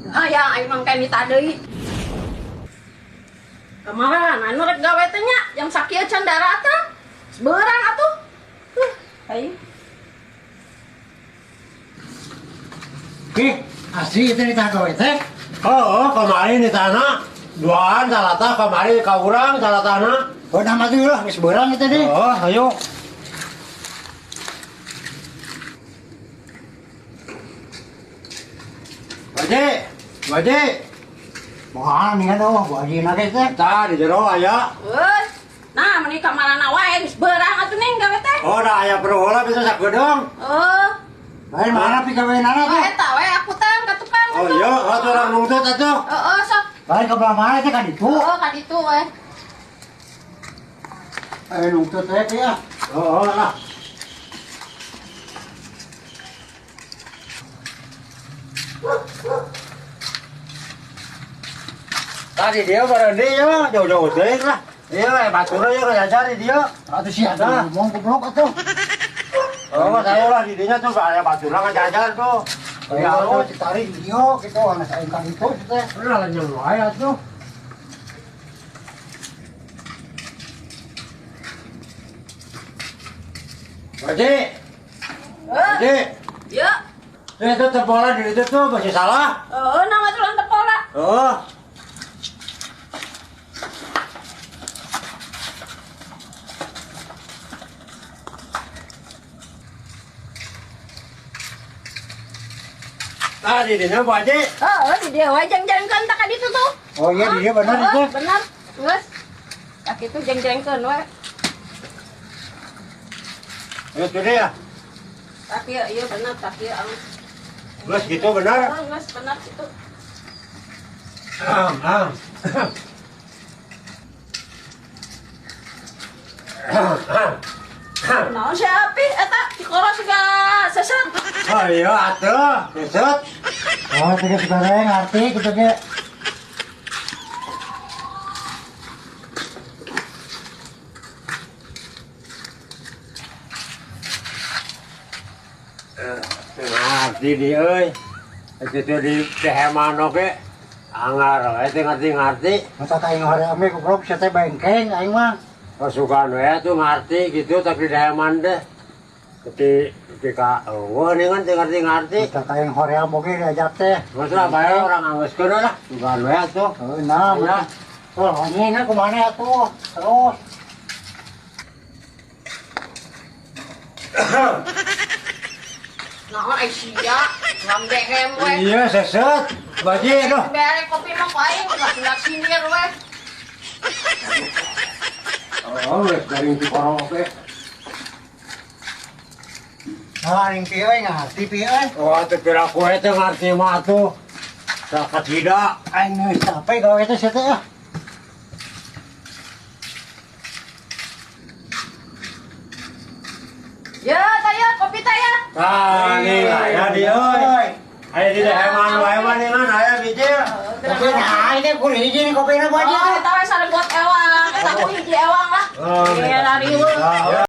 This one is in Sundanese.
Hayang aing mah kayak nita deui. Kemarin anu rek gawe teh nya jam sakieu can daratang. Beurang atuh. Aing. Ki, asli itu nita gawe teh. Oh, kemarin di tanah duaan salatah kemarin ka urang salatahna. Oh, nama tuh lah geus beurang itu deh. Oh, ayo. Baje, baje. Wah, nih kan oh, Bu Haji na teh. Tah di jero aya. Euy. Nah, meni ka marana wae geus beurang atuh ning gawe teh. Oh, da aya perlu heula bisa sageudong. Oh. Lain mana pi gaweanana teh? Eta we aku teh ka tukang. Oh iya, atuh urang nungtut atuh. Heeh, sok. Lain ka belah mana teh ka ditu? Heeh, ka ditu we. Nungtut teh teh ya. Heeh lah. Tadi dia berhenti ya, jauh-jauh teh lah. Iya, baturnya ya ngajar di dia. Atuh sia ngomong goblok atuh. Oh, saya lah di dinya tuh aya baturna ngajajar tuh. Ya, oh, ditarik di dia gitu, anak aing ka ditu teh. Udah lanjut wae atuh. Baji. Baji. Ya. Itu tepola di ditu tuh masih salah. Heeh, nama tuh tepola. Oh. Tah di dinya Bu Haji. Heeh, di dia wae jeng-jengkeun tah ka ditu tuh. Oh iya, di dia bener itu. Bener. Geus. Tah kitu jeng-jengkeun we. Geus gede ya? Tah kieu ieu bener tah kieu alus. Geus gitu bener. Heeh, geus bener kitu. Naon si Api eta dikoros siga seset. Oh iya atuh, seset. Oh, tiga sebarang ngerti gitu ge. Ngerti di euy. Itu di deheman oge. Anggar we teu ngerti-ngerti. Masa aing hoream ge goblok sia teh bengkeng aing mah. Pasukan we tuh ngerti gitu tapi deheman deh. Ketika eueuh ningan teu ngerti-ngerti. Masa aing hoream oge diajak teh. Masa bae orang anggeuskeun lah. Sugan we atuh. Heuh, nah. Oh, anjingna kumaha atuh? Terus. Naon ai sia, ngamdehem we. Iya, seset. Baji tuh. Bere kopi mah ku aing ulah sindir we. Oh, wes garing di korong oge. Nah, aing pi euy ngarti pi euy. Oh, teu pira kowe teh ngarti mah atuh. Sakat tidak. Aing geus capek gawe teh sia teh ah. Ya, taya kopi taya. Tah, nih aya di euy. Aya di deheman wae mah ningan aya biji. Kopi nah, ini ku hiji nih kopina Bu Haji. Oh, eta we sareng buat ewang. Eta ku hiji ewang lah. Oh, Iya, riweuh.